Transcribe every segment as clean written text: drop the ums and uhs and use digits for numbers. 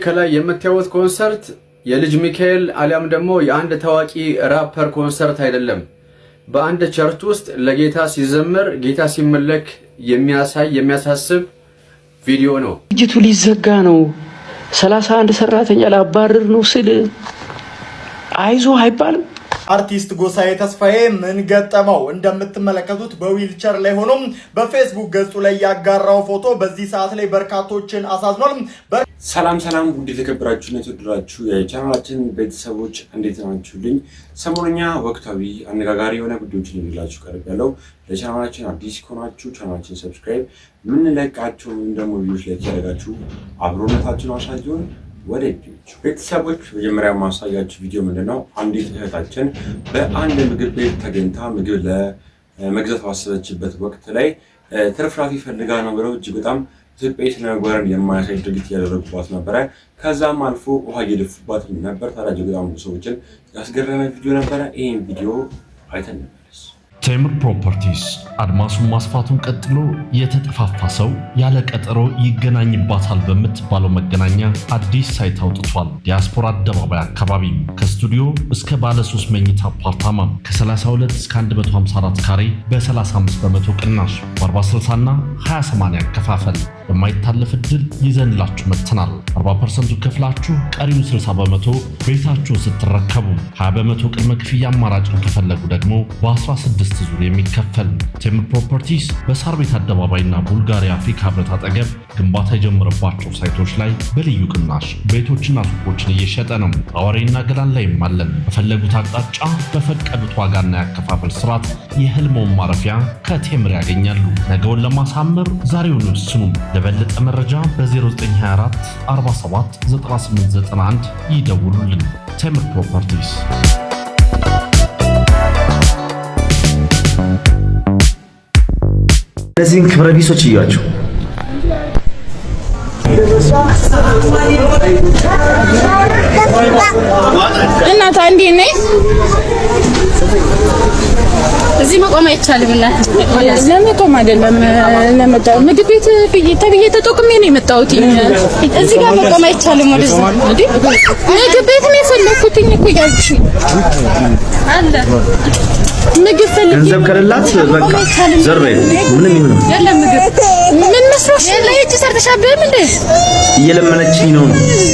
ከላይ የምታዩት ኮንሰርት የልጅ ሚካኤል አሊያም ደግሞ የአንድ ታዋቂ ራፐር ኮንሰርት አይደለም። በአንድ church ውስጥ ለጌታ ሲዘመር፣ ጌታ ሲመለክ የሚያሳይ፣ የሚያሳስብ ቪዲዮ ነው። ድርጅቱ ሊዘጋ ነው፣ 31 ሰራተኛ ላባርር ነው ስል አይዞህ አይባልም። አርቲስት ጎሳዬ ተስፋዬ ምን ገጠመው? እንደምትመለከቱት በዊልቸር ላይ ሆኖም በፌስቡክ ገጹ ላይ ያጋራው ፎቶ በዚህ ሰዓት ላይ በርካቶችን አሳዝኗል። ሰላም ሰላም፣ ውድ የተከበራችሁ እና የተወደዳችሁ የቻናላችን ቤተሰቦች፣ እንዴት ናችሁልኝ? ሰሞነኛ ወቅታዊ አነጋጋሪ የሆነ ጉዳዮችን ይዤላችሁ ቀርቤያለሁ። ለቻናላችን አዲስ ከሆናችሁ ቻናላችን subscribe፣ የምንለቃቸው ወይም ደግሞ ቪዲዮዎች like ያደረጋችሁ አብሮነታችሁን አሳዩን። ወደ ቪዲዮቹ ቤተሰቦች፣ መጀመሪያ ማሳያችሁ ቪዲዮ ምንድን ነው? አንዲት እህታችን በአንድ ምግብ ቤት ተገኝታ ምግብ ለመግዛት ባሰበችበት ወቅት ላይ ትርፍራፊ ፈልጋ ነው ብለው እጅግ በጣም ኢትዮጵያዊ ስነ ምግባርን የማያሳይ ድርጊት እያደረጉባት ነበረ። ከዛም አልፎ ውሃ እየደፉባት ነበር። ታዲያ እጅግ በጣም ብዙ ሰዎችን ያስገረመ ቪዲዮ ነበረ። ይህን ቪዲዮ አይተን እንመለስ። ቴምር ፕሮፐርቲስ አድማሱን ማስፋቱን ቀጥሎ የተጠፋፋ ሰው ያለ ቀጠሮ ይገናኝባታል በምትባለው መገናኛ አዲስ site አውጥቷል። ዲያስፖራ አደባባይ አካባቢ ከስቱዲዮ እስከ ባለ 3 መኝታ አፓርታማ ከ32 እስከ 154 ካሬ በ35% ቅናሽ፣ በ40/60 እና 20/80 አከፋፈል በማይታለፍ እድል ይዘንላችሁ መጥተናል። 40% ከፍላችሁ ቀሪውን 60% ቤታችሁን ስትረከቡ፣ 20% ቅድመ ክፍያ አማራጭን ከፈለጉ ደግሞ በ16 ዙር የሚከፈል። ቴምር ፕሮፐርቲስ በሳር ቤት አደባባይና ቡልጋሪያ አፍሪካ ህብረት አጠገብ ግንባታ የጀመረባቸው ሳይቶች ላይ በልዩ ቅናሽ ቤቶችና ሱቆችን እየሸጠ ነው። አዋሬና ገላን ላይም አለን። በፈለጉት አቅጣጫ፣ በፈቀዱት ዋጋና ያከፋፈል ስርዓት የህልሞን ማረፊያ ከቴምር ያገኛሉ። ነገውን ለማሳመር ዛሬውን ይወስኑ። ለበለጠ መረጃ በ0924 47 9891 ይደውሉልን። ቴምር ፕሮፐርቲስ። እነዚህን ክብረ ቢሶች እያቸው። እናት አንዴ ነይ። እዚህ መቆም አይቻልም። እናት፣ ለመቆም አይደለም፣ ለመጣ ምግብ ቤት ብዬ ተብዬ ተጠቁሜ ነው የመጣሁት። እዚህ ጋር መቆም አይቻልም። ወደዛ እንዴ፣ ምግብ ቤት ነው የፈለኩትኝ እኮ እያልኩሽ ነው። አለ ምግብ ፈልጌ። ገንዘብ ከሌላት በቃ ዘር በይ፣ ምንም ይሁን። የለም ምግብ። ምን መስሎሽ? ለእጅ ሰርተሻብህም እንዴ? እየለመነችኝ ነው።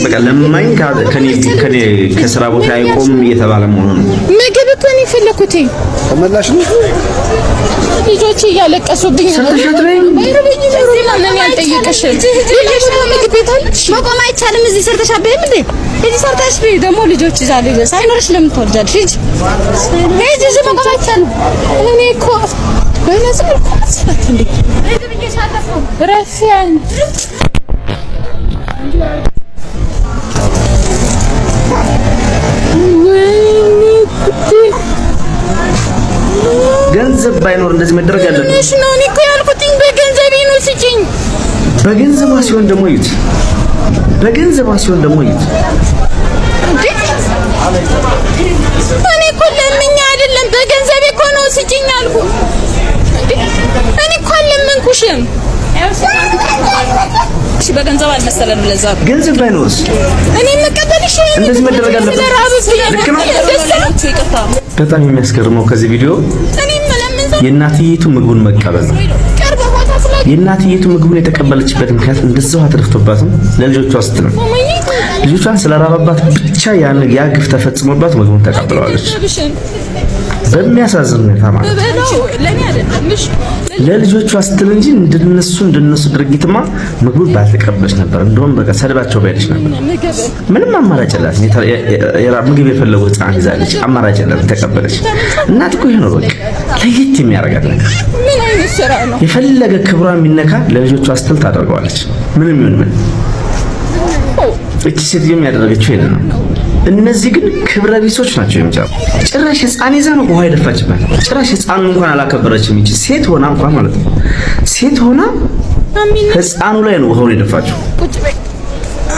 በቃ ለማኝ ከኔ ከኔ ከስራ ቦታ አይቆም እየተባለ መሆኑ ነው። ምግብ እኮ ነው የፈለኩት። ተመላሽ ነው። ልጆቼ እያለቀሱብኝ ነው። ሰርተሻት በይ። እዚህ ማንም ያልጠየቀሽም። ሌላ ምግብ ቤት አለሽ? መቆም አይቻልም። እዚህ ሰርተሽ አበይም እንዴ? እዚህ ሰርተሽ በይ። ደግሞ ልጆች ይዛሉ። ሳይኖርሽ ለምን ትወልጃለሽ? ሂጂ ሂጂ። እዚህ መቆም አይቻልም። እኔ እኮ በነፃ እኮ መሰላት እንዴ? ረፊያን። ወይኔ ጉዴ! ገንዘብ ባይኖር እንደዚህ መደረግ ያለበት ትንሽ ነው። እኔ እኮ ያልኩትኝ በገንዘቤ ነው፣ ስጪኝ። በገንዘቧ ሲሆን ደግሞ እዩት። በገንዘቧ ሲሆን ደግሞ እዩት። እንዴ፣ እኔ እኮ ለምኜ አይደለም፣ በገንዘቤ እኮ ነው ስጪኝ አልኩ። እንዴ፣ እኔ እኮ አልለመንኩሽም። እሺ በገንዘብ አልመሰለንም። ለዛ ነው። ገንዘብ ባይኖርስ እኔ የምቀበልሽ እንደዚህ መደረግ አለበት? ልክ ነው። ይቅርታ። በጣም የሚያስገርመው ከዚህ ቪዲዮ እኔ የምለምን ሰው የእናትየቱ ምግቡን መቀበል ነው። ቅርብ ቦታ ስለ የእናትየቱ ምግቡን የተቀበለችበት ምክንያት እንደዛው አትደፍቶባትም ለልጆቿ ስትል ነው። ልጆቿን ስለራበባት ብቻ ያን ያ ግፍ ተፈጽሞባት ምግቡን ተቀብለዋለች። በሚያሳዝን ሁኔታ ማለት ነው። በለው ለኔ አይደለም፣ እሺ። ለልጆቿ ስትል እንጂ እንደነሱ ድርጊትማ ምግቡን ባልተቀበለች ነበር። እንደውም በቃ ሰድባቸው ባይለች ነበር። ምግብ ምንም አማራጭ የላትም። ምግብ የፈለጉ ህፃን ይዛለች። አማራጭ የላትም፣ ተቀበለች። እናት እኮ ይሄ ነው በቃ ለየት የሚያደርጋት ነገር። ምን አይነት ስራ ነው? የፈለገ ክብሯ የሚነካ ለልጆቿ ስትል ታደርገዋለች። ምንም ይሁን ምን እቺ ሴትዮም ያደረገችው ይሄን ነው። እነዚህ ግን ክብረ ቢሶች ናቸው። የሚጫው ጭራሽ ህፃን ይዛ ነው ውሃ የደፋችበት። ጭራሽ ህፃኑ እንኳን አላከበረችም። ይቺ ሴት ሆና እንኳን ማለት ነው፣ ሴት ሆና ህፃኑ ላይ ነው ውሃውን የደፋችው። ቁጭ በይ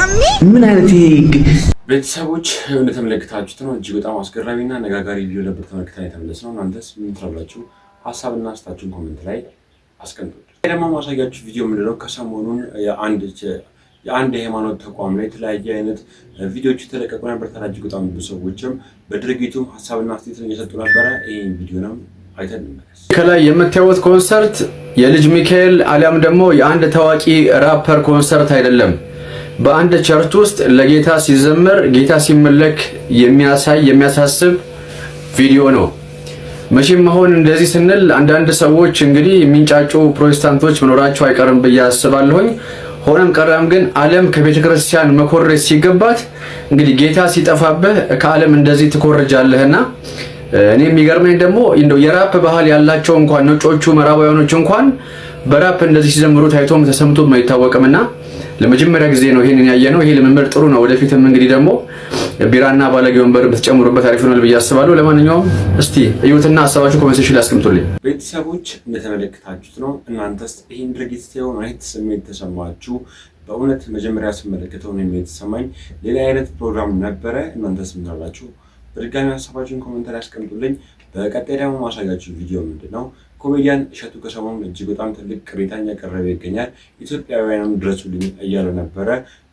አሚ። ምን አይነት ይሄ ቤተሰቦች፣ እንደተመለከታችሁት ነው። እጅግ በጣም አስገራሚና አነጋጋሪ ቪዲዮ ነበር ተመልክተን የተመለስነው። እናንተስ ምን ትላላችሁ? ሀሳብና አስተያየታችሁን comment ላይ አስቀምጡልን። ደግሞ ማሳያችሁ ቪዲዮ ምንድነው? ከሰሞኑን የአንድ የአንድ የሃይማኖት ተቋም ላይ የተለያየ አይነት ቪዲዮዎች የተለቀቁ ነበር። ታዲያ እጅግ በጣም ብዙ ሰዎችም በድርጊቱም ሀሳብና አስተያየትን እየሰጡ ነበረ። ይህን ቪዲዮንም አይተን እንመለስ። ከላይ የምታዩት ኮንሰርት የልጅ ሚካኤል አሊያም ደግሞ የአንድ ታዋቂ ራፐር ኮንሰርት አይደለም። በአንድ church ውስጥ ለጌታ ሲዘመር፣ ጌታ ሲመለክ የሚያሳይ፣ የሚያሳስብ ቪዲዮ ነው። መቼም አሁን እንደዚህ ስንል አንዳንድ ሰዎች እንግዲህ የሚንጫጩ ፕሮቴስታንቶች መኖራቸው አይቀርም ብዬ አስባለሁኝ። ሆነም ቀረም ግን ዓለም ከቤተ ክርስቲያን መኮረጅ ሲገባት እንግዲህ ጌታ ሲጠፋብህ ከዓለም እንደዚህ ትኮርጃለህና፣ እኔ የሚገርመኝ ደግሞ እንደው የራፕ ባህል ያላቸው እንኳን ነጮቹ ምዕራባውያኖች እንኳን በራፕ እንደዚህ ሲዘምሩ ታይቶም ተሰምቶም አይታወቅምና ለመጀመሪያ ጊዜ ነው ይሄንን ያየነው። ይሄ ልምምድ ጥሩ ነው። ወደፊትም እንግዲህ ደግሞ ቢራና ባለጌ ወንበር ብትጨምሩበት አሪፍ ይሆናል ብዬ አስባለሁ። ለማንኛውም እስቲ እዩትና ሀሳባችሁ comment section ላይ አስቀምጡልኝ። ቤተሰቦች፣ እንደተመለከታችሁት ነው። እናንተስ ይህን ድርጊት ስታዩ ምን አይነት ስሜት ተሰማችሁ? በእውነት መጀመሪያ ስመለከተው ነው የተሰማኝ ሌላ አይነት ፕሮግራም ነበረ። እናንተስ ምን አላችሁ? በድጋሚ ሀሳባችሁን comment ላይ አስቀምጡልኝ። በቀጣይ ደግሞ ማሳያችሁ ቪዲዮ ምንድን ነው? ኮሜዲያን እሸቱ ከሰሞኑን እጅግ በጣም ትልቅ ቅሬታን እያቀረበ ይገኛል። ኢትዮጵያውያንም ድረሱልኝ እያለ ነበረ።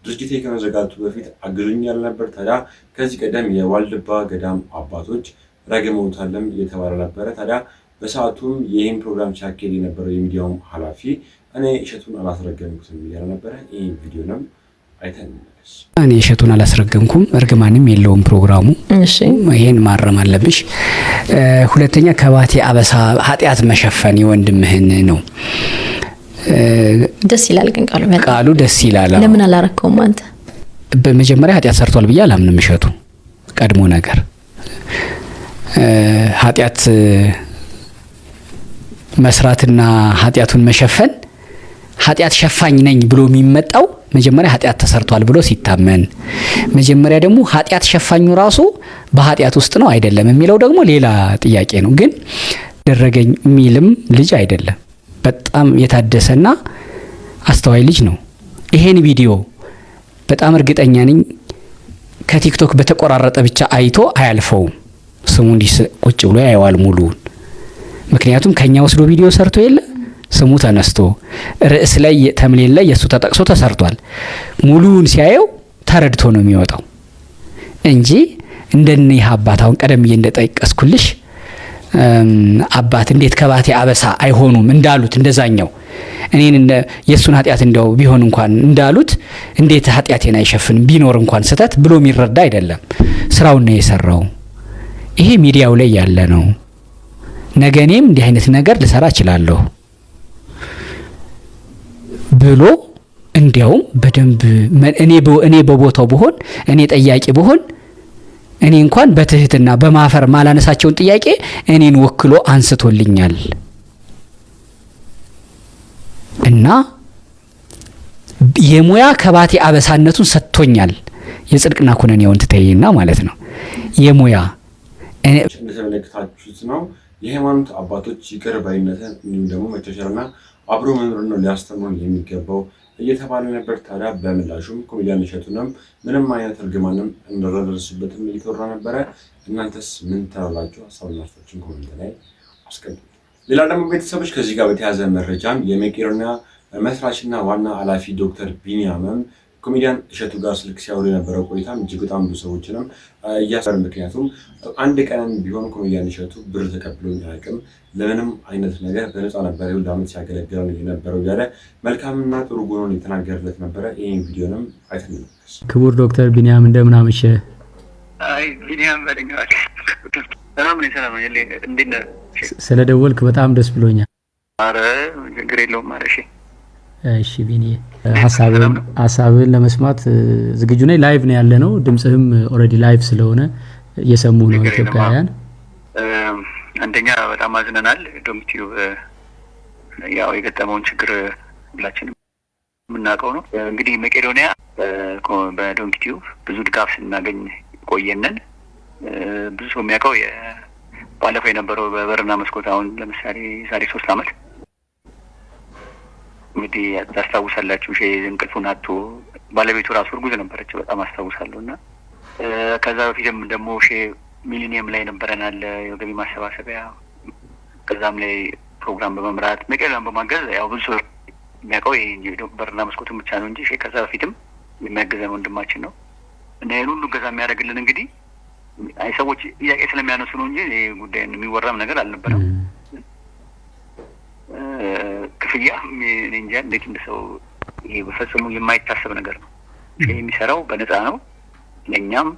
ድርጅቴ ከመዘጋቱ በፊት አግዙኝ እያለ ነበር። ታዲያ ከዚህ ቀደም የዋልድባ ገዳም አባቶች ረግመውታልም እየተባለ ነበረ። ታዲያ በሰዓቱም ይህን ፕሮግራም ሲያካሄድ የነበረው የሚዲያውም ኃላፊ እኔ እሸቱን አላስረገምኩትም እያለ ነበረ። ይህን ቪዲዮንም አይተን እንመለስ። እኔ እሸቱን አላስረገምኩም፣ እርግማንም የለውም ፕሮግራሙ። ይሄን ማረም አለብሽ። ሁለተኛ ከባቴ አበሳ ኃጢአት መሸፈን የወንድምህን ነው። ደስ ይላል ግን ቃሉ በጣም። ቃሉ ደስ ይላል። ለምን አላረከውም አንተ? በመጀመሪያ ኃጢአት ሰርቷል ብዬ አላምንም። እሸቱ ቀድሞ ነገር ኃጢአት መስራትና ኃጢአቱን መሸፈን፣ ኃጢአት ሸፋኝ ነኝ ብሎ የሚመጣው መጀመሪያ ኃጢአት ተሰርቷል ብሎ ሲታመን፣ መጀመሪያ ደግሞ ኃጢአት ሸፋኙ ራሱ በኃጢአት ውስጥ ነው አይደለም የሚለው ደግሞ ሌላ ጥያቄ ነው። ግን ደረገኝ የሚልም ልጅ አይደለም። በጣም የታደሰና አስተዋይ ልጅ ነው። ይሄን ቪዲዮ በጣም እርግጠኛ ነኝ ከቲክቶክ በተቆራረጠ ብቻ አይቶ አያልፈውም። ስሙ እንዲህ ቁጭ ብሎ ያየዋል ሙሉውን። ምክንያቱም ከኛ ወስዶ ቪዲዮ ሰርቶ የለ፣ ስሙ ተነስቶ ርዕስ ላይ፣ thumbnail ላይ የእሱ ተጠቅሶ ተሰርቷል። ሙሉውን ሲያየው ተረድቶ ነው የሚወጣው እንጂ እንደኒህ አባት፣ አሁን ቀደም ብዬ እንደጠቀስኩልሽ አባት እንዴት ከባቴ አበሳ አይሆኑም እንዳሉት፣ እንደዛኛው እኔን የእሱን ኃጢአት እንደው ቢሆን እንኳን እንዳሉት እንዴት ኃጢአቴን አይሸፍንም ቢኖር እንኳን ስህተት ብሎ የሚረዳ አይደለም። ስራውን ነው የሰራው። ይሄ ሚዲያው ላይ ያለ ነው። ነገ እኔም እንዲህ አይነት ነገር ልሰራ እችላለሁ ብሎ እንዲያውም በደንብ እኔ በቦታው ብሆን፣ እኔ ጠያቂ ብሆን፣ እኔ እንኳን በትህትና በማፈር ማላነሳቸውን ጥያቄ እኔን ወክሎ አንስቶልኛል እና የሙያ ከባቴ አበሳነቱን ሰጥቶኛል። የጽድቅና ኩነኔውን ትተይና ማለት ነው። የሙያ እንደተመለከታችሁት ነው። የሃይማኖት አባቶች ይቅር ባይነትን እንዲሁም ደግሞ መቻቻልና አብሮ መኖርን ነው ሊያስተምሩን የሚገባው እየተባለ ነበር። ታዲያ በምላሹም ኮሜዲያን እሸቱንም ምንም አይነት እርግማንም እንዳልደረሱበትም እየተወራ ነበረ። እናንተስ ምን ትላላችሁ? ሀሳብና አስተያየታችሁን comment ላይ አስቀምጡ። ሌላ ደግሞ ቤተሰቦች፣ ከዚህ ጋር በተያያዘ መረጃም የመቄዶንያ መስራችና ዋና ኃላፊ ዶክተር ቢኒያምም ኮሜዲያን እሸቱ ጋር ስልክ ሲያወሩ የነበረው ቆይታም እጅግ በጣም ብዙ ሰዎችንም እያሰር፣ ምክንያቱም አንድ ቀንም ቢሆን ኮሜዲያን እሸቱ ብር ተቀብሎኝ አያውቅም፣ ለምንም አይነት ነገር በነፃ ነበር የሁሉ ዓመት ሲያገለግለን የነበረው እያለ መልካምና ጥሩ ጎኑን የተናገረለት ነበረ። ይህን ቪዲዮንም አይተን እንመለስ። ክቡር ዶክተር ቢኒያም፣ እንደምን አመሸህ? አይ፣ ቢኒያም በለኝ እባክህ። ሰላም ነኝ፣ ሰላም ነኝ። እንዴት ነህ? ስለ ደወልክ በጣም ደስ ብሎኛል። ኧረ ችግር የለውም። ኧረ እሺ። እሺ ቢኒ፣ ሀሳብህን ለመስማት ዝግጁ ነኝ። Live ነው ያለነው። ድምፅህም already live ስለሆነ እየሰሙ ነው ኢትዮጵያውያን። አንደኛ በጣም አዝነናል። ዶንኪ ቲዩብ ያው የገጠመውን ችግር ሁላችንም የምናውቀው ነው። እንግዲህ መቄዶንያ በዶንኪ ቲዩብ ብዙ ድጋፍ ስናገኝ ቆየነን። ብዙ ሰው የሚያውቀው ባለፈው የነበረው በበርና መስኮት፣ አሁን ለምሳሌ ዛሬ 3 ዓመት እንግዲህ ታስታውሳላችሁ፣ ሼ እንቅልፉን አጥቶ፣ ባለቤቱ ራሱ እርጉዝ ነበረች፣ በጣም አስታውሳለሁ። እና ከዛ በፊትም ደግሞ ሼ ሚሊኒየም ላይ ነበረናል የገቢ ማሰባሰቢያ፣ ከዛም ላይ ፕሮግራም በመምራት መቄዶንያን በማገዝ ያው ብዙ ሰው የሚያውቀው ይሄ በርና መስኮቱን ብቻ ነው እንጂ ከዛ በፊትም የሚያግዘን ወንድማችን ነው። እና ይህን ሁሉ እገዛ የሚያደርግልን እንግዲህ አይ ሰዎች ጥያቄ ስለሚያነሱ ነው እንጂ ይሄ ጉዳይ የሚወራም ነገር አልነበረም። ክፍያ እኔ እንጃ እንዴት እንደ ሰው፣ ይሄ በፈጽሞ የማይታሰብ ነገር ነው። ይሄ የሚሰራው በነፃ ነው። ለእኛም፣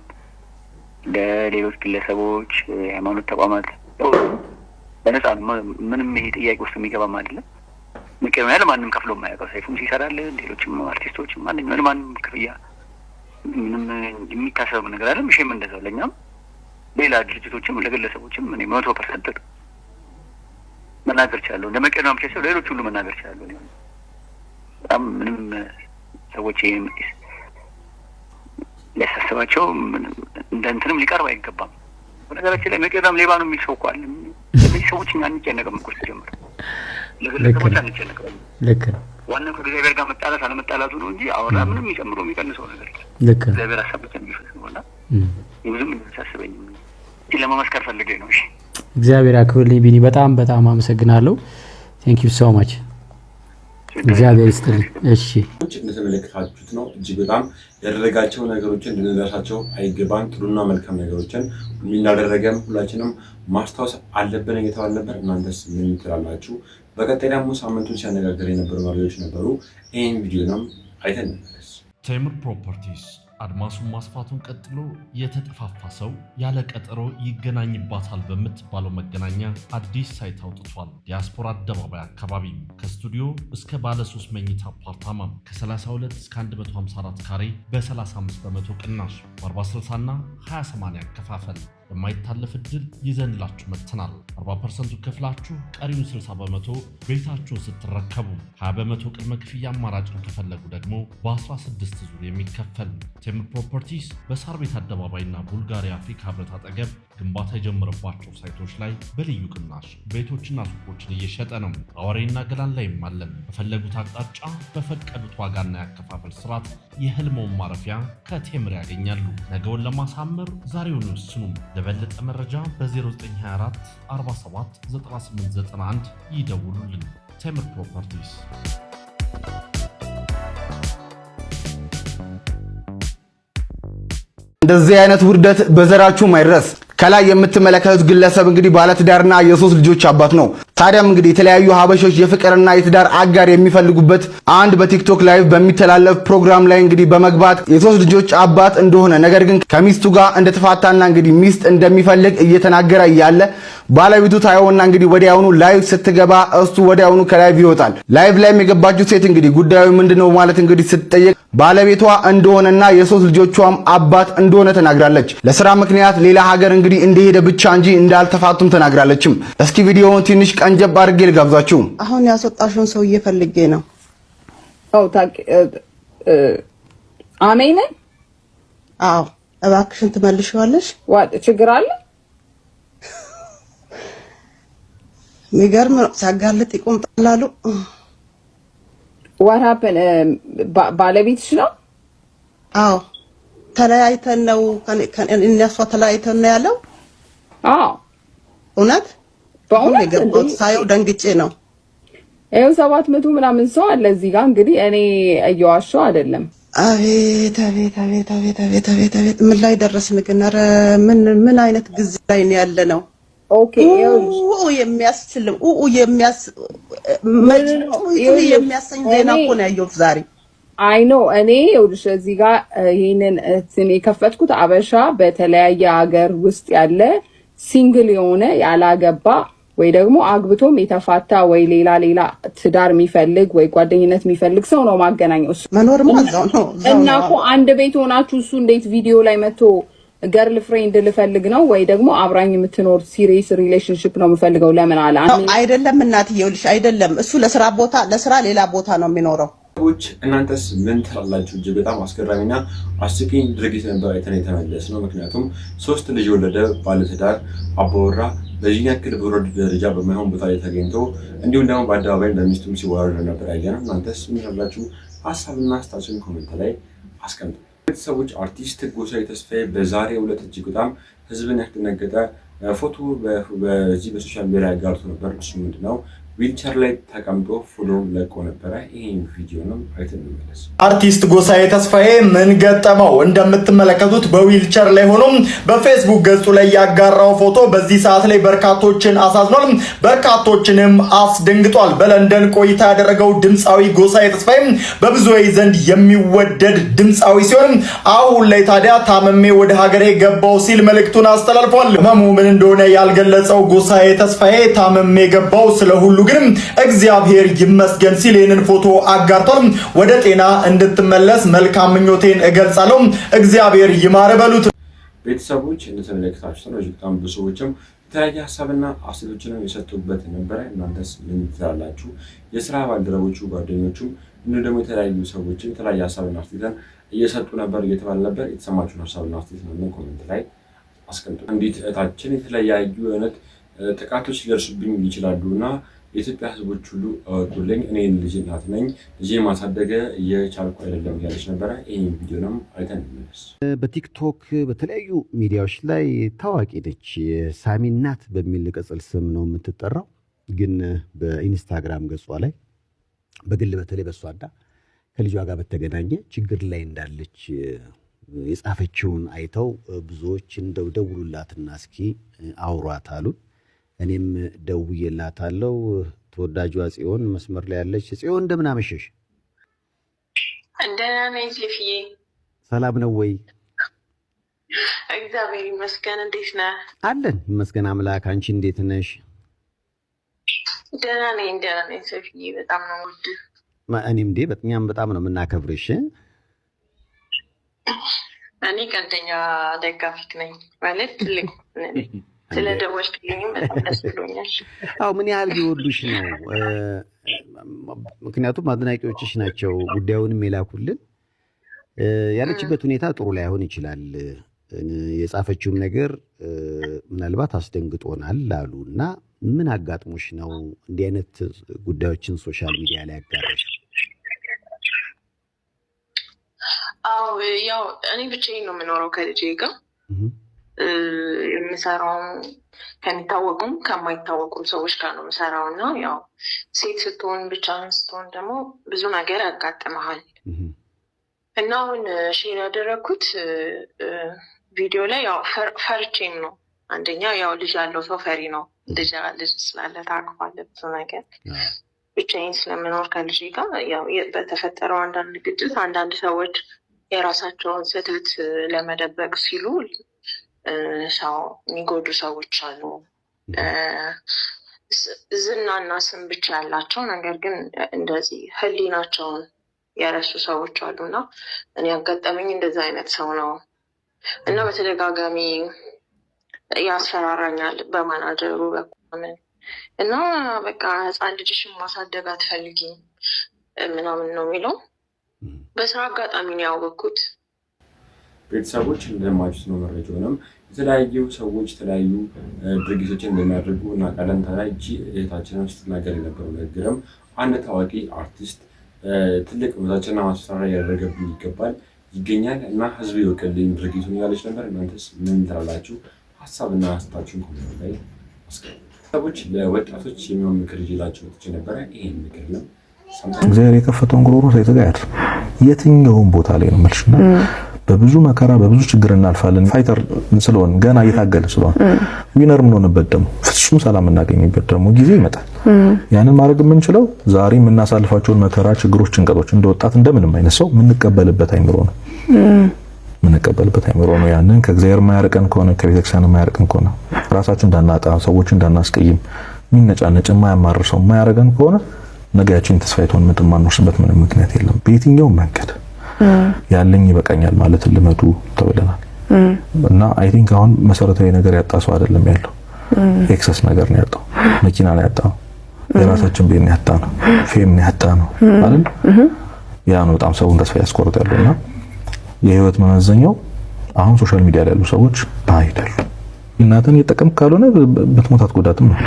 ለሌሎች ግለሰቦች፣ የሃይማኖት ተቋማት በነፃ ነው። ምንም ይሄ ጥያቄ ውስጥ የሚገባም አይደለም። መቄዶንያ ለማንም ከፍሎ የማያውቀው፣ ሰይፉም ሲሰራልን፣ ሌሎችም አርቲስቶች፣ ማንኛውም ለማንም ክፍያ ምንም የሚታሰብ ነገር አይደለም። እሺም እንደዛው ለእኛም፣ ሌላ ድርጅቶችም፣ ለግለሰቦችም እኔ 100% መናገር እችላለሁ። ለመቄዶንያ ብቻ ሳይሆን ሌሎች ሁሉ መናገር እችላለሁ። እኔ በጣም ምንም ሰዎች ይሄን ሊያሳስባቸው ምንም እንደ እንትንም ሊቀርብ አይገባም። በነገራችን ላይ መቄዶንያም ሌባ ነው የሚል ሰው እኮ አለ። እነዚህ ሰዎች እኛ አንጨነቅም እኮ ሲጀምር፣ ለግለሰቦች አንጨነቅም። ልክ ነው። ዋናው ከእግዚአብሔር ጋር መጣላት አለመጣላቱ ነው እንጂ አወራ ምንም የሚጨምረው የሚቀንሰው ነገር የለም። ልክ ነው። እግዚአብሔር ሀሳብ ብቻ የሚፈጽመው እና ብዙም የሚያሳስበኝም ለመመስከር ፈልጌ ነው። እሺ። እግዚአብሔር ያክብርልኝ ቢኒ፣ በጣም በጣም አመሰግናለሁ። Thank you so much። እግዚአብሔር ይስጥልኝ። እሺ። እንደተመለከታችሁት ነው። እጅግ በጣም ያደረጋቸው ነገሮችን ልንረሳቸው አይገባም። ጥሩና መልካም ነገሮችን እንዳደረገም ሁላችንም ማስታወስ አለብን እየተባለ ነበር። እናንተስ ምን ትላላችሁ? በቀጣይ ደግሞ ሳምንቱን ሲያነጋግር የነበሩ መረጃዎች ነበሩ። ይህን ቪዲዮንም አይተን እንመለስ። ቴምር ፕሮፐርቲስ አድማሱን ማስፋቱን ቀጥሎ የተጠፋፋ ሰው ያለ ቀጠሮ ይገናኝባታል በምትባለው መገናኛ አዲስ site አውጥቷል። ዲያስፖራ አደባባይ አካባቢ ከስቱዲዮ እስከ ባለ 3 መኝታ አፓርታማ ከ32 እስከ 154 ካሬ በ35% ቅናሽ፣ በ40/60 እና 20/80 አከፋፈል የማይታለፍ እድል ይዘንላችሁ መጥተናል። 40% ከፍላችሁ ቀሪውን 60% ቤታችሁን ስትረከቡ፣ 20% ቅድመ ክፍያ አማራጭን ከፈለጉ ደግሞ በ16 ዙር የሚከፈል። ቴምር ፕሮፐርቲስ በሳር ቤት አደባባይና ቡልጋሪያ አፍሪካ ህብረት አጠገብ ግንባታ የጀመረባቸው ሳይቶች ላይ በልዩ ቅናሽ ቤቶችና ሱቆችን እየሸጠ ነው። አዋሬና ገላን ላይም አለን። በፈለጉት አቅጣጫ፣ በፈቀዱት ዋጋና ያከፋፈል ስርዓት የህልሞን ማረፊያ ከቴምር ያገኛሉ። ነገውን ለማሳመር ዛሬውን ይወስኑ። ለበለጠ መረጃ በ0924 47 9891 ይደውሉልን። ቴምር ፕሮፐርቲስ። እንደዚህ አይነት ውርደት በዘራችሁ አይድረስ። ከላይ የምትመለከቱት ግለሰብ እንግዲህ ባለትዳርና የሶስት ልጆች አባት ነው። ታዲያም እንግዲህ የተለያዩ ሀበሾች የፍቅርና የትዳር አጋር የሚፈልጉበት አንድ በቲክቶክ live በሚተላለፍ ፕሮግራም ላይ እንግዲህ በመግባት የሶስት ልጆች አባት እንደሆነ፣ ነገር ግን ከሚስቱ ጋር እንደተፋታና እንግዲህ ሚስት እንደሚፈልግ እየተናገረ እያለ ባለቤቱ ታየውና እንግዲህ ወዲያውኑ live ስትገባ እሱ ወዲያውኑ ከ live ይወጣል። Live ላይም የገባችው ሴት እንግዲህ ጉዳዩ ምንድነው ማለት እንግዲህ ስትጠየቅ ባለቤቷ እንደሆነና የሶስት ልጆቿም አባት እንደሆነ ተናግራለች። ለስራ ምክንያት ሌላ ሀገር እንግዲህ እንደሄደ ብቻ እንጂ እንዳልተፋቱም ተናግራለችም። እስኪ ቪዲዮውን ትንሽ ቀንጨብ አድርጌ ልጋብዛችሁ። አሁን ያስወጣሽውን ሰውዬ ፈልጌ ነው። አው ታውቂ አሜን። አዎ፣ እባክሽን ትመልሺዋለሽ? What፣ ችግር አለ? የሚገርም ነው። ሲያጋልጥ ይቆምጣል አሉ። What happen? ባለቤትሽ ነው? አዎ፣ ተለያይተን ነው፣ እነሷ ተለያይተን ነው ያለው። አዎ። እውነት? በእውነት? የገባሁት ሳየው ደንግጬ ነው። ይኸው 700 ምናምን ሰው አለ እዚህ ጋር። እንግዲህ እኔ እየዋሸሁ አይደለም። አቤት አቤት አቤት አቤት አቤት አቤት አቤት፣ ምን ላይ ደረስን ግን? ኧረ ምን ምን አይነት ጊዜ ላይ ነው ያለ ነው? Okay። ኡ የሚያስችል ኡ የሚያስ የሚያሰኝ ዜና እኮ ነው ያየሁት ዛሬ። I know። እኔ ይኸውልሽ እዚህ ጋር ይሄንን እንትን የከፈትኩት አበሻ በተለያየ ሀገር ውስጥ ያለ single የሆነ፣ ያላገባ ወይ ደግሞ አግብቶም የተፋታ ወይ ሌላ ሌላ ትዳር የሚፈልግ ወይ ጓደኝነት የሚፈልግ ሰው ነው ማገናኘው። እሱ መኖርማ እዛው ነው፣ እዛው እና ነው። እኮ አንድ ቤት ሆናችሁ እሱ እንዴት ቪዲዮ ላይ መጥቶ girlfriend ልፈልግ ነው ወይ ደግሞ አብራኝ የምትኖር serious relationship ነው የምፈልገው ለምን አለ? አይደለም እናትዬ፣ ይኸውልሽ አይደለም፣ እሱ ለስራ ቦታ ለስራ ሌላ ቦታ ነው የሚኖረው። ሰዎች እናንተስ ምን ትላላችሁ? እጅግ በጣም አስገራሚና አስቂኝ ድርጊት ነበር አይተን የተመለስ ነው። ምክንያቱም ሶስት ልጅ የወለደ ባለትዳር አባወራ በዚህ ያክል በወረድ ደረጃ በማይሆን ቦታ ላይ ተገኝቶ እንዲሁም ደግሞ በአደባባይ በሚስቱም ሲወራረድ ነበር ያየነው። እናንተስ ምን ትላላችሁ? ሀሳብና አስተያየታችሁን comment ላይ አስቀምጡ። ቤተሰቦች፣ አርቲስት ጎሳዬ ተስፋዬ በዛሬው ዕለት እጅግ በጣም ህዝብን ያስደነገጠ ፎቶ በዚህ በ social media አጋርቶ ነበር። እሱ ምንድነው? ዊልቸር ላይ ተቀምጦ ፎቶም ለቆ ነበረ። ይህን ቪዲዮንም አይተን እንመለስ። አርቲስት ጎሳዬ ተስፋዬ ምን ገጠመው? እንደምትመለከቱት በዊልቸር ላይ ሆኖ በፌስቡክ ገጹ ላይ ያጋራው ፎቶ በዚህ ሰዓት ላይ በርካቶችን አሳዝኗል፣ በርካቶችንም አስደንግጧል። በለንደን ቆይታ ያደረገው ድምፃዊ ጎሳዬ ተስፋዬ በብዙዎች ዘንድ የሚወደድ ድምፃዊ ሲሆን አሁን ላይ ታዲያ ታምሜ ወደ ሀገሬ ገባው ሲል መልእክቱን አስተላልፏል። ህመሙ ምን እንደሆነ ያልገለጸው ጎሳዬ ተስፋዬ ታምሜ ገባው፣ ስለ ሁሉ ግን እግዚአብሔር ይመስገን ሲል ይህንን ፎቶ አጋርቷል። ወደ ጤና እንድትመለስ መልካም ምኞቴን እገልጻለሁ። እግዚአብሔር ይማር በሉት። ቤተሰቦች፣ እንደተመለከታችሁት ነው። እጅግ በጣም ብዙ ሰዎችም የተለያየ ሀሳብና አስተያየቶችንም የሰጡበት ነበረ። እናንተስ ምን ትላላችሁ? የስራ ባልደረቦቹ፣ ጓደኞቹም እንዲሁም ደግሞ የተለያዩ ሰዎችም የተለያየ ሀሳብና አስተያየትን እየሰጡ ነበር፣ እየተባለ ነበር። የተሰማችሁን ሀሳብና አስተያየት ነው comment ላይ አስቀምጡ። አንዲት እህታችን የተለያዩ አይነት ጥቃቶች ሊደርሱብኝ ይችላሉ እና የኢትዮጵያ ሕዝቦች ሁሉ እወቁልኝ፣ እኔ ልጅ እናት ነኝ፣ ልጄ ማሳደግ እየቻልኩ አይደለም እያለች ነበረ። ይህን ቪዲዮንም አይተን እንመለስ። በቲክቶክ በተለያዩ ሚዲያዎች ላይ ታዋቂ ነች። የሳሚ እናት በሚል ቅጽል ስም ነው የምትጠራው። ግን በኢንስታግራም ገጿ ላይ በግል በተለይ በሷና ከልጇ ጋር በተገናኘ ችግር ላይ እንዳለች የጻፈችውን አይተው ብዙዎች እንደው ደውሉላትና እስኪ አውሯት አሉን። እኔም ደውዬላታለሁ። ተወዳጇ ጽዮን መስመር ላይ ያለች። ጽዮን፣ እንደምን አመሸሽ? ደህና ነኝ ሴፍዬ። ሰላም ነው ወይ? እግዚአብሔር ይመስገን። እንዴት ነህ? አለን ይመስገን አምላክ። አንቺ እንዴት ነሽ? ደህና ነኝ፣ ደህና ነኝ ሴፍዬ። በጣም ነው የምወድህ። እኔም እንዴ፣ እኛም በጣም ነው የምናከብርሽ። እኔ ቀንደኛ ደጋፊክ ነኝ ማለት ትልቅ፣ ስለደወልክልኝም በጣም ደስ ብሎኛል። አዎ፣ ምን ያህል ቢወዱሽ ነው? ምክንያቱም አድናቂዎችሽ ናቸው ጉዳዩንም የላኩልን። ያለችበት ሁኔታ ጥሩ ላይሆን ይችላል። የጻፈችውም ነገር ምናልባት አስደንግጦናል አሉ እና ምን አጋጥሞሽ ነው እንዲህ አይነት ጉዳዮችን social media ላይ ያጋራሽ? አዎ፣ ያው እኔ ብቻዬን ነው የምኖረው ከልጄ ጋር። የምሰራውም ከሚታወቁም ከማይታወቁም ሰዎች ጋር ነው የምሰራው እና ያው ሴት ስትሆን፣ ብቻህን ስትሆን ደግሞ ብዙ ነገር ያጋጥመሃል እና አሁን share ያደረግኩት ቪዲዮ ላይ ያው ፈርቼም ነው። አንደኛ ያው ልጅ ያለው ሰው ፈሪ ነው። ልጅ ስላለ ታውቀዋለህ ብዙ ነገር። ብቻዬን ስለምኖር ከልጄ ጋር ያው በተፈጠረው አንዳንድ ግጭት አንዳንድ ሰዎች የራሳቸውን ስህተት ለመደበቅ ሲሉ ሰው የሚጎዱ ሰዎች አሉ። ዝናና ስም ብቻ ያላቸው ነገር ግን እንደዚህ ሕሊናቸውን የረሱ ሰዎች አሉ እና እኔ ያጋጠመኝ እንደዚህ አይነት ሰው ነው እና በተደጋጋሚ ያስፈራራኛል በማናጀሩ በኩል እና በቃ ሕፃን ልጅሽን ማሳደግ አትፈልጊም ምናምን ነው የሚለው። በስራ አጋጣሚ ነው ያወቅኩት። ቤተሰቦች፣ እንደሰማችሁት ነው። መረጃውንም የተለያዩ ሰዎች የተለያዩ ድርጊቶችን እንደሚያደርጉ እናውቃለን። ታዲያ ይቺ እህታችንን ስትናገር የነበረው ንግግርም አንድ ታዋቂ አርቲስት ትልቅ ዛቻና ማስፈራሪያ ያደረገብኝ ይገኛል እና ህዝብ ይወቅልኝ ድርጊቱን እያለች ነበር። እናንተስ ምን ትላላችሁ? ሀሳብና አስተያየታችሁን comment ላይ አስቀምጡ። ሰዎች፣ ለወጣቶች የሚሆን ምክር ይዤላችሁ መጥቼ ነበረ። ይሄን ምክር ነው። እግዚአብሔር የከፈተውን ጉሮሮ ሳይዘጋ አያድርም። የትኛውም ቦታ ላይ ነው የምልሽ እና በብዙ መከራ በብዙ ችግር እናልፋለን። Fighter ስለሆን፣ ገና እየታገልን ስለሆን፣ winner የምንሆንበት ደግሞ፣ ፍጹም ሰላም የምናገኝበት ደግሞ ጊዜ ይመጣል። ያንን ማድረግ የምንችለው ዛሬ የምናሳልፋቸውን መከራ፣ ችግሮች፣ ጭንቀቶች እንደ ወጣት እንደምንም አይነት ሰው የምንቀበልበት አይምሮ ነው። ያንን ከእግዚአብሔር የማያርቀን ከሆነ፣ ከቤተክርስቲያን የማያርቀን ከሆነ፣ ራሳችን እንዳናጣ፣ ሰዎች እንዳናስቀይም፣ የሚነጫነጭ የማያማርር ሰው የማያረገን ከሆነ ነገ ያችን ተስፋይቷን ምድር የማንወርስበት ምንም ምክንያት የለም። በየትኛውም መንገድ ያለኝ ይበቃኛል ማለት ልመዱ ተብለናል እና I think አሁን መሰረታዊ ነገር ያጣ ሰው አይደለም ያለው፣ excess ነገር ነው ያጣው። መኪና ነው ያጣው፣ የራሳችን ቤት ነው ያጣ ነው፣ fame ነው ያጣ ነው አይደል? ያ ነው በጣም ሰውን ተስፋ ያስቆርጥ ያለውና የህይወት መመዘኛው አሁን social media ላይ ያሉ ሰዎች አይደሉም። እናትን እየጠቀምክ ካልሆነ ብትሞት አትጎዳትም ነው።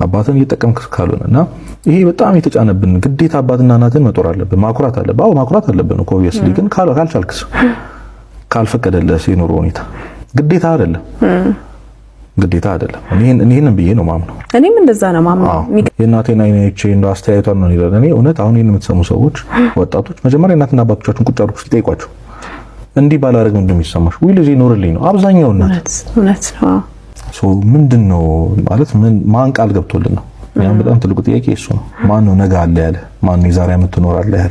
አባትን እየጠቀምክ ካልሆነ እና ይሄ በጣም የተጫነብን ግዴታ አባትና እናትን መጦር አለብን፣ ማኩራት አለብን። አዎ፣ ማኩራት አለብን እኮ obviously፣ ግን ካልቻልክስ፣ ካልፈቀደልህ የኑሮ ሁኔታ ግዴታ አይደለም። ግዴታ አይደለም። እኔ ይህንን ብዬ ነው ማምነው። እኔም እንደዛ ነው ማምነው። የእናቴን አይን አይቼ እንደው አስተያየቷን ነው ይላል። እኔ እውነት አሁን ይህን የምትሰሙ ሰዎች፣ ወጣቶች፣ መጀመሪያ እናትና አባቶቻችሁን ቁጭ አድርጉ፣ ጠይቋቸው። እንዲህ ባላደርግ ምንድን ነው የሚሰማሽ? ወይ ልጄ ይኖርልኝ ነው አብዛኛው እናት። እውነት ነው። So ምንድን ነው ማለት ምን ማን ቃል ገብቶልን ነው? ያም በጣም ትልቁ ጥያቄ እሱ ነው። ማን ነው ነገ አለ ያለ? ማን ነው የዛሬ ዓመት ትኖራለህ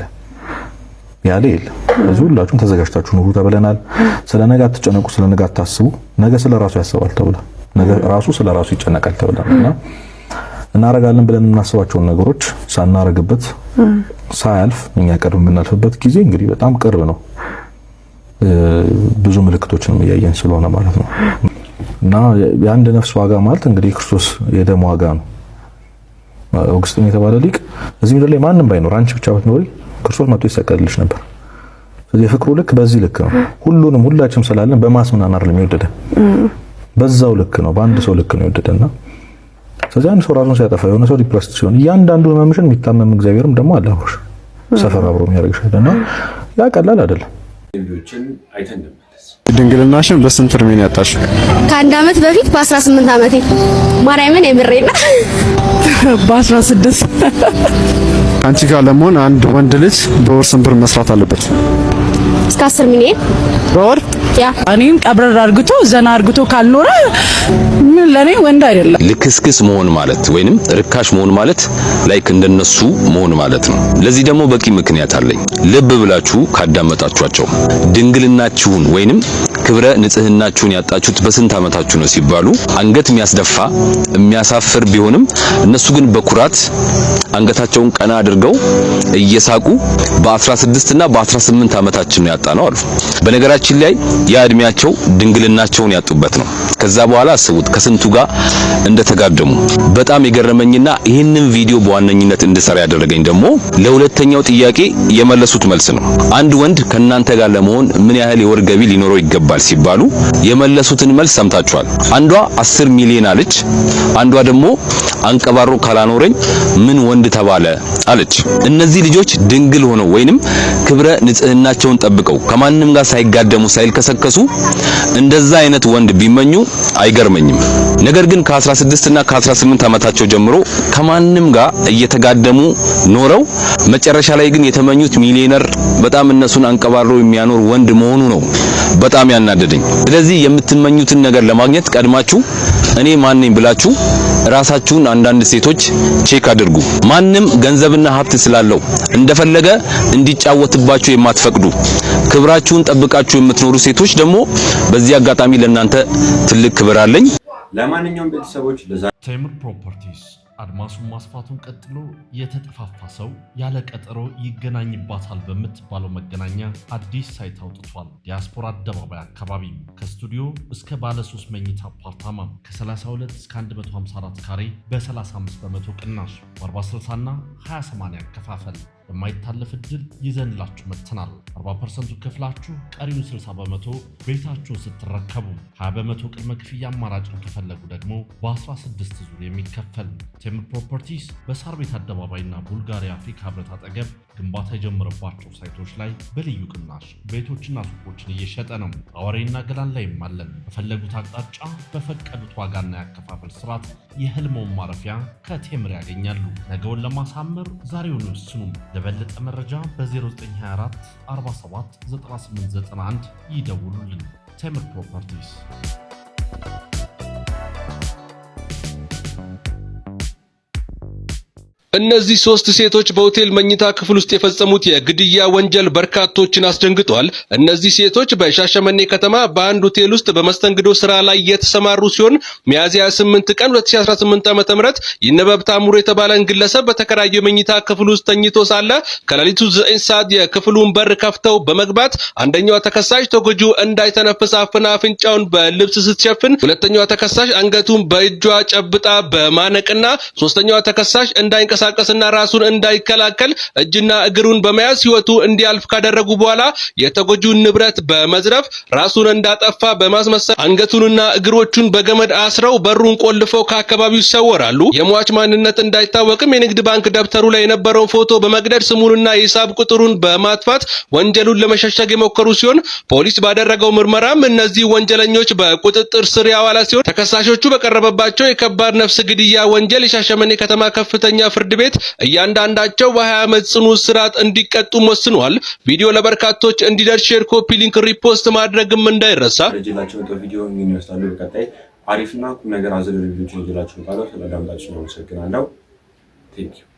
ያለ የለም። ስለዚህ ሁላችሁም ተዘጋጅታችሁ ኑሩ ተብለናል። ስለ ነገ አትጨነቁ፣ ስለ ነገ አታስቡ። ነገ ስለ ራሱ ያስባል ተብሏል። ነገ ራሱ ስለ ራሱ ይጨነቃል ተብለናል። እና እናረጋለን ብለን የምናስባቸውን ነገሮች ሳናረግበት ሳያልፍ እኛ ቅርብ የምናልፍበት ጊዜ እንግዲህ በጣም ቅርብ ነው። ብዙ ምልክቶችንም እያየን ስለሆነ ማለት ነው። እና የአንድ ነፍስ ዋጋ ማለት እንግዲህ የክርስቶስ የደም ዋጋ ነው። ኦግስጢን የተባለ ሊቅ እዚህ ምድር ላይ ማንም ባይኖር አንቺ ብቻ ብትኖሪ ክርስቶስ መጥቶ ይሰቀልልሽ ነበር። ስለዚህ የፍቅሩ ልክ በዚህ ልክ ነው። ሁሉንም ሁላችንም ስላለን በ mass ምናምን አይደለም የወደደን፣ በዛው ልክ ነው፣ በአንድ ሰው ልክ ነው የወደደና ስለዚህ አንድ ሰው ራሱን ሲያጠፋ፣ የሆነ ሰው depressed ሲሆን፣ እያንዳንዱ ህመምሽን የሚታመም እግዚአብሔርም ደግሞ አለ አብሮሽ ሰፈር አብሮ የሚያደርግሽ እና ያ ቀላል አይደለም። ቪዲዮችን አይተን እንመለስ። ድንግልናሽን በስንት እድሜ ነው ያጣሽው? ከአንድ አመት በፊት በ18 አመቴ። ማርያምን የምሬና። በ16። ከአንቺ ጋር ለመሆን አንድ ወንድ ልጅ በወር ስንት ብር መስራት አለበት? እስከ 10 ሚሊዮን። በወር? Yeah። እኔም ቀብረር አርግቶ ዘና አርግቶ ካልኖረ ምን ለኔ ወንድ አይደለም። ልክስክስ መሆን ማለት ወይንም ርካሽ መሆን ማለት like እንደነሱ መሆን ማለት ነው። ለዚህ ደግሞ በቂ ምክንያት አለኝ። ልብ ብላችሁ ካዳመጣችኋቸው ድንግልናችሁን ወይንም ክብረ ንጽህናችሁን ያጣችሁት በስንት ዓመታችሁ ነው ሲባሉ አንገት የሚያስደፋ፣ የሚያሳፍር ቢሆንም እነሱ ግን በኩራት አንገታቸውን ቀና አድርገው እየሳቁ በ16 እና በ18 ዓመታችን ነው ያጣነው አሉ። በነገራችን ላይ ያ እድሜያቸው ድንግልናቸውን ያጡበት ነው። ከዛ በኋላ አስቡት ከስንቱ ጋር እንደተጋደሙ። በጣም የገረመኝና ይህንን ቪዲዮ በዋነኝነት እንድሰራ ያደረገኝ ደግሞ ለሁለተኛው ጥያቄ የመለሱት መልስ ነው። አንድ ወንድ ከናንተ ጋር ለመሆን ምን ያህል የወር ገቢ ሊኖረው ይገባል ሲባሉ የመለሱትን መልስ ሰምታችኋል። አንዷ 10 ሚሊዮን አለች። አንዷ ደግሞ አንቀባሮ ካላኖረኝ ምን ወንድ ተባለ አለች። እነዚህ ልጆች ድንግል ሆነው ወይንም ክብረ ንጽህናቸውን ጠብቀው ከማንም ጋር ሳይጋደሙ፣ ሳይልከሰከሱ እንደዛ አይነት ወንድ ቢመኙ አይገርመኝም። ነገር ግን ከ16 እና ከ18 ዓመታቸው ጀምሮ ከማንም ጋር እየተጋደሙ ኖረው መጨረሻ ላይ ግን የተመኙት ሚሊዮነር፣ በጣም እነሱን አንቀባሮ የሚያኖር ወንድ መሆኑ ነው በጣም ያናደደኝ። ስለዚህ የምትመኙትን ነገር ለማግኘት ቀድማችሁ እኔ ማን ነኝ ብላችሁ ራሳችሁን አንዳንድ ሴቶች check አድርጉ። ማንም ገንዘብና ሀብት ስላለው እንደፈለገ እንዲጫወትባችሁ የማትፈቅዱ፣ ክብራችሁን ጠብቃችሁ የምትኖሩ ሴቶች ደግሞ በዚህ አጋጣሚ ለእናንተ ትልቅ ክብር አለኝ። ለማንኛውም ቤተሰቦች ለዛ ቴምር ፕሮፐርቲስ አድማሱን ማስፋቱን ቀጥሎ የተጠፋፋ ሰው ያለ ቀጠሮ ይገናኝባታል በምትባለው መገናኛ አዲስ site አውጥቷል። ዲያስፖራ አደባባይ አካባቢ ከስቱዲዮ እስከ ባለ 3 መኝታ አፓርታማ ከ32 እስከ 154 ካሬ በ35% ቅናሽ፣ በ40/60 እና 20/80 አከፋፈል የማይታለፍ እድል ይዘንላችሁ መጥተናል። 40%ቱ ከፍላችሁ ቀሪውን 60% ቤታችሁን ስትረከቡ፣ 20% ቅድመ ክፍያ አማራጭን ከፈለጉ ደግሞ በ16 ዙር የሚከፈል። ቴምር ፕሮፐርቲስ በሳር ቤት አደባባይና ቡልጋሪያ አፍሪካ ህብረት አጠገብ ግንባታ የጀመረባቸው ሳይቶች ላይ በልዩ ቅናሽ ቤቶችና ሱቆችን እየሸጠ ነው። አዋሬና ገላን ላይም አለን። በፈለጉት አቅጣጫ፣ በፈቀዱት ዋጋና ያከፋፈል ስርዓት የህልሞን ማረፊያ ከቴምር ያገኛሉ። ነገውን ለማሳመር ዛሬውን ይወስኑ። ለበለጠ መረጃ በ0924 47 9891 ይደውሉልን። ቴምር ፕሮፐርቲስ። እነዚህ ሶስት ሴቶች በሆቴል መኝታ ክፍል ውስጥ የፈጸሙት የግድያ ወንጀል በርካቶችን አስደንግጧል። እነዚህ ሴቶች በሻሸመኔ ከተማ በአንድ ሆቴል ውስጥ በመስተንግዶ ስራ ላይ የተሰማሩ ሲሆን ሚያዝያ 8 ቀን 2018 ዓ.ም ይነበብ ታምሩ የተባለን ግለሰብ በተከራየው የመኝታ ክፍል ውስጥ ተኝቶ ሳለ ከሌሊቱ 9 ሰዓት የክፍሉን በር ከፍተው በመግባት አንደኛዋ ተከሳሽ ተጎጂው እንዳይተነፍስ አፍና አፍንጫውን በልብስ ስትሸፍን፣ ሁለተኛዋ ተከሳሽ አንገቱን በእጇ ጨብጣ በማነቅና ሶስተኛዋ ተከሳሽ እንዳይንቀሳቀስ እንዳይንቀሳቀስና ራሱን እንዳይከላከል እጅና እግሩን በመያዝ ሕይወቱ እንዲያልፍ ካደረጉ በኋላ የተጎጂውን ንብረት በመዝረፍ ራሱን እንዳጠፋ በማስመሰል አንገቱንና እግሮቹን በገመድ አስረው በሩን ቆልፈው ከአካባቢው ይሰወራሉ። የሟች ማንነት እንዳይታወቅም የንግድ ባንክ ደብተሩ ላይ የነበረውን ፎቶ በመቅደድ ስሙንና የሂሳብ ቁጥሩን በማጥፋት ወንጀሉን ለመሸሸግ የሞከሩ ሲሆን፣ ፖሊስ ባደረገው ምርመራም እነዚህ ወንጀለኞች በቁጥጥር ስር ያዋለ ሲሆን፣ ተከሳሾቹ በቀረበባቸው የከባድ ነፍስ ግድያ ወንጀል የሻሸመኔ ከተማ ከፍተኛ ፍርድ ቤት እያንዳንዳቸው በ20 ዓመት ጽኑ እስራት እንዲቀጡም ወስኗል። ቪዲዮ ለበርካቶች እንዲደርስ share፣ copy link፣ repost ማድረግም እንዳይረሳ። ይዤላችሁ የመጣው ቪዲዮ ይህን ይመስላሉ። በቀጣይ አሪፍና ቁም ነገር አዘል ቪዲዮችን ይዤላችሁ እመጣለሁ። ስላዳመጣችሁ አመሰግናለሁ። Thank you.